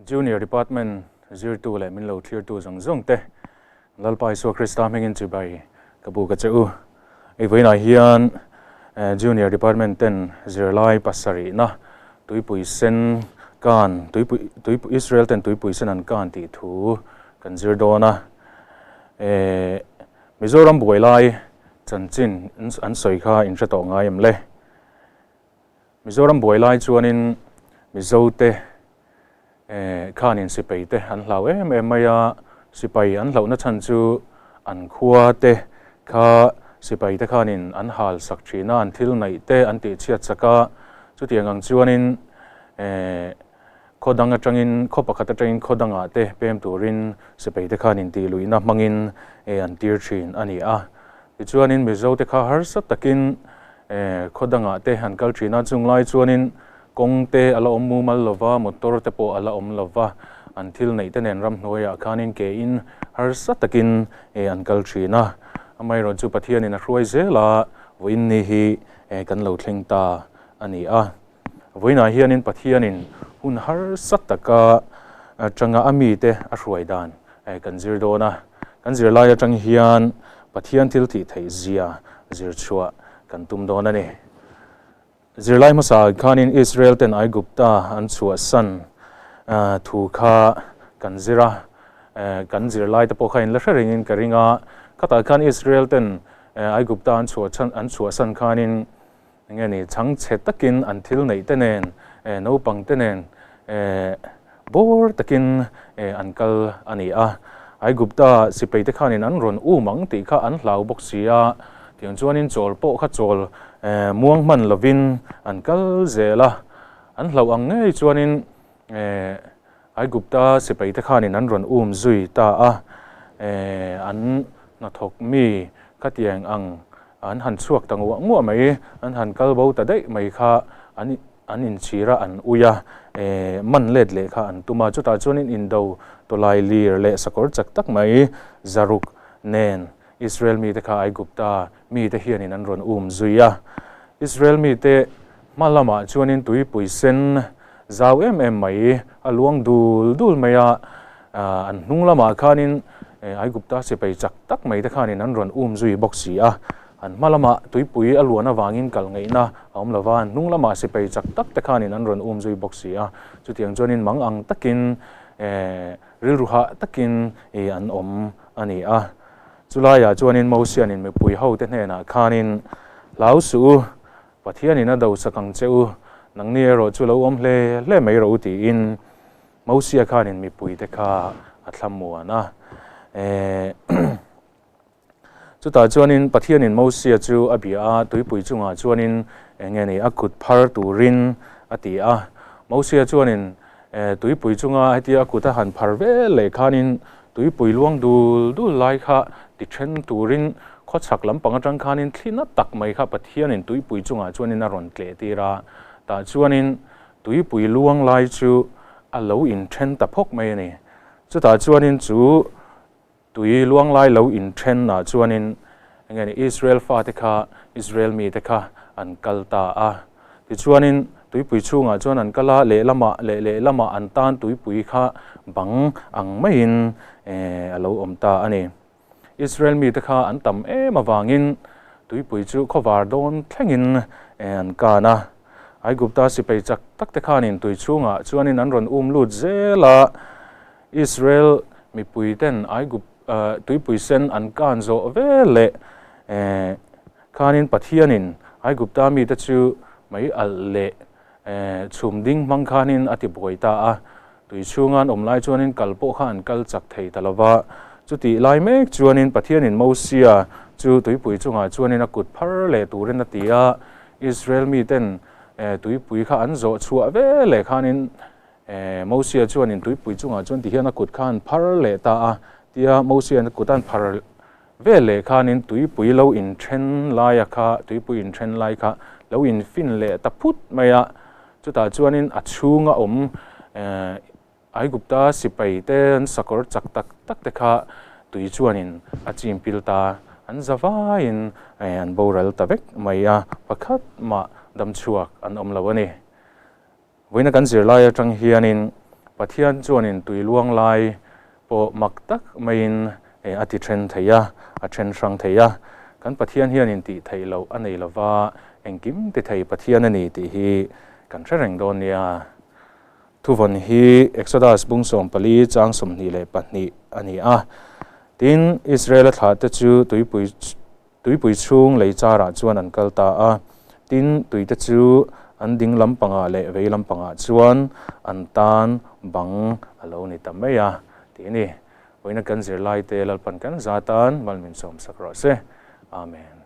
Junior Department zirtu leh min lo thlirtu zawng zawng te Lalpa Isua Krista hmingin chibai ka buk a che u. Hei vawiinah hian Junior Department ten zirlai pasarihna tuipui sen kan tuipui tuipui Israel ten tuipui sen an kan tih thu kan zir dawn a. Mizoram buai lai chanchin an sawi kha in hre tawh ngai em le? Mizoram buai lai chuanin Mizote khanin sipai te an hlau em em mai a, sipai an hlauhna chhan chu an khua te kha sipai te khanin an hal sak thin a, an thil naih te an tihchhiat sak a, chutiang ang chuanin khaw dang atangin khaw pakhat atangin khaw dangah te pem turin sipai te khanin tihluihna hmangin an tir thin a ni a. Tichuanin Mizote kha harsa takin khaw dangah te an kal thin a, chung lai chuanin kawng te a la awm mumal lo va, motor te pawh a la awm lo va, an thil neih te nen ramhnuaiah khanin kein harsa takin an kal thin a. Amaherawhchu chu Pathianin a hruai zel a, vawiin ni hi kan lo thleng ta a ni a. Vawiinah hianin Pathianin hun harsa taka atanga a mite a hruai dan kan zir dawn a. Kan zirlai atang hian Pathian thil thih theih zia zir chhuah kan tum dawn a ni. Zirlai hmasa khanin Israel ten Aigupta an chhuahsan thu kha kan zir a. Kan zirlai te pawh kha in la hre rengin ka ring a. Khatah khan Israel ten Aigupta an chhuahsan khanin Enge ni, chhangchhe takin an thil neih te nen, naupang te nen bawr takin an kal a ni a. Aigupta sipai te khanin an rawn um ang tih kha an hlau bawk si a, tiang chuanin chawl pawh kha chawl muang hman lovin an kal zel a. An hlauh ang ngei chuanin Aigupta sipai te khanin an rawn um zui ta a, an hnathawk mi khatiang ang an han chhuak ta nguah nguah mai, an han kal bo ta daih mai kha an an inchhir a, an ui a, man let leh kha an tum a. Chutah chuanin indo tawlai lir leh sakawr chak tak mai zaruk nen Israel mite kha Aigupta mite hianin an rawn um zui a. Israel mite hma lamah chuanin tuipui sen zau em em mai a luang dul dul mai a, an hnung lamah khanin Aigupta sipai chak tak mai te khanin an rawn um zui bawk si a. An hma lamah tuipui a luan avangin kal ngaihna a awm lova, an hnung lamah sipai chak tak te khanin an rawn um zui bawk si a. Chutiang chuanin mang ang takin rilru hah takin an awm a ni a. Chulaiah chuanin Mosianin mipui hote hnenah khanin, Hlau suh u, Pathianin a dosak ang che u, nangni erawh chu lo awm hle hle mai rawh u tiin Mosia khanin mipuite kha a thlamuan a. Chutah chuanin Pathianin Mosia chu a bia a, tuipui chungah chuanin eng nge ni a kut phar turin a ti a. Mosia chuanin tuipui chunga hetia a kut a han phar vel leh khanin tuipui luang dul dul lai kha ti then turin khawchhak lampang atang khanin thli na tak mai kha Pathianin tuipui chungah chuanin a rawn tleh tir a. Tah chuanin tuipui luang lai chu a lo inthen ta phawk mai a ni. Chutah chuanin chu Tui luang lai lo inthen ah chuanin enge ni Israel fate kha Israel mite kha an kal ta a. Tichuanin tuipui chhungah chuan an kal a, lehlamah leh lehlamah an tan tuipui kha bang ang maiin a lo awm ta a ni. Israel mite kha an tam em avangin tuipui chu khawvar dawn thlengin an kan a. Aigupta sipai chak tak te khanin tui chhungah chuanin an rawn um lut zel a. Israel mipui ten Aigup tuipui sen an kan zawh vel leh khanin Pathianin Aigupta mite chu mei alh leh chhum ding hmang khanin a ti buai ta a. Tui chhunga an awm lai chuanin kal pawh kha an kal chak thei ta lo va. Chutih lai mek chuanin Pathianin Mosia chu tuipui chungah chuanin a kut phar leh turin a ti a. Israel miten tuipui kha an zawh chhuah vel leh khanin Mosia chuanin tuipui chungah chuan tihian a kut kha an phar leh ta a, tia Mosia'n a kut a an phar vel leh khanin tuipui lo inthen laia kha, tuipui inthen lai kha lo infin leh ta phut mai a, chutah chuanin a chhunga awm Aigupta sipai te an sakawr chak tak tak te kha tui chuanin a chim pil ta, an za vaiin an boral ta vek mai a, pakhat mah damchhuak an awm lo a ni. Vawiina kan zirlai atang hianin Pathian chuanin tui luang lai pawh mak tak maiin a ti then thei a, a then hrang thei a. Kan Pathian hianin tih theih loh a nei lova, engkim ti thei Pathian a ni tih hi kan hre reng dawn nia. Thuvawn hi Exodus bung 14 chang 22 a ni a. Tin, Israel-a thlahte chu tuipui tuipui chhung lei charah chuan an kal ta a. Tin, tuite chu an ding lampangah leh vei lampangah chuan an tan bang a lo ni ta mai a, tih a ni. Vawiina kan zirlaite Lalpan kan za tan mal min sawmsak rawh se. Amen.